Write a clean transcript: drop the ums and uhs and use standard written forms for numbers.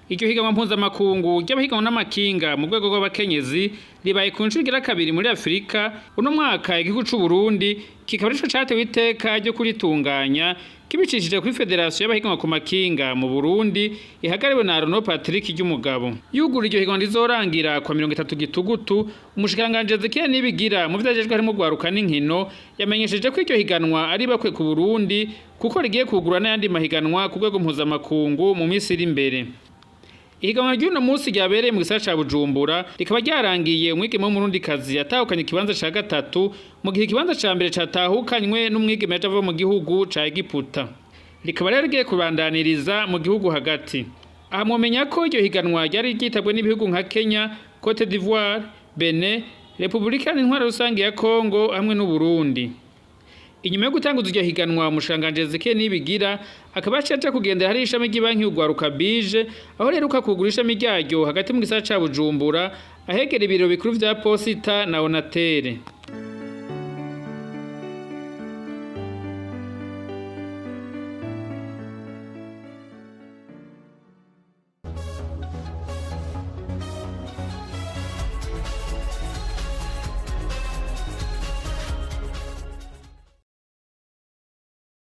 Iryo higanwa mpuzamakungu ry'abahiganwa n'amakinga mu rwego rw'abakenyezi ribaye ku nshuro igira kabiri muri Afurika. Uno mwaka igihugu c'u Burundi kikaba arico catewe iteka ryo kuritunganya kibicishije kuri federasiyo y'abahiganwa ku makinga mu Burundi ihagariwe na Arnaud Patrick Ryumugabo. Yugura iryo higanwa rizorangira kwa 30 Gitugutu, umushikiranganji Ezekiel Nibigira mu vyajejwe harimo urwaruka n'inkino yamenyesheje ko iryo higanwa ari bakwe ku Burundi kuko rigiye kugura n'ayandi mahiganwa ku rwego mpuzamakungu mu minsi iri imbere. Ihiganwa ry'uno munsi ryabereye mu gisagara ca Bujumbura rikaba ryarangiye umwigeme w'umurundikazi yatahukanye ikibanza ca gatatu, mu gihe ikibanza ca mbere catahukanywe n'umwigeme yaje ava mu gihugu ca Egiputa. Rikaba rero rigiye kubandaniriza mu gihugu hagati. Aha mwomenya ko iryo higanwa ryari ryitabwe n'ibihugu nka Kenya, Cote d'Ivoire, Benin, Repubulika Intwaro Rusange ya Congo hamwe n'u Burundi. Inyuma yo gutanguza iryo higanwa, umushikiranganji Ezekiel Nibigira akaba yaciye aja kugendera hari ishami ry'ibanki y'urwaruka BIJE, aho riheruka kugura ishami ryaryo hagati mu gisagara ca Bujumbura ahegera ibiro bikuru vya posita na Onatel.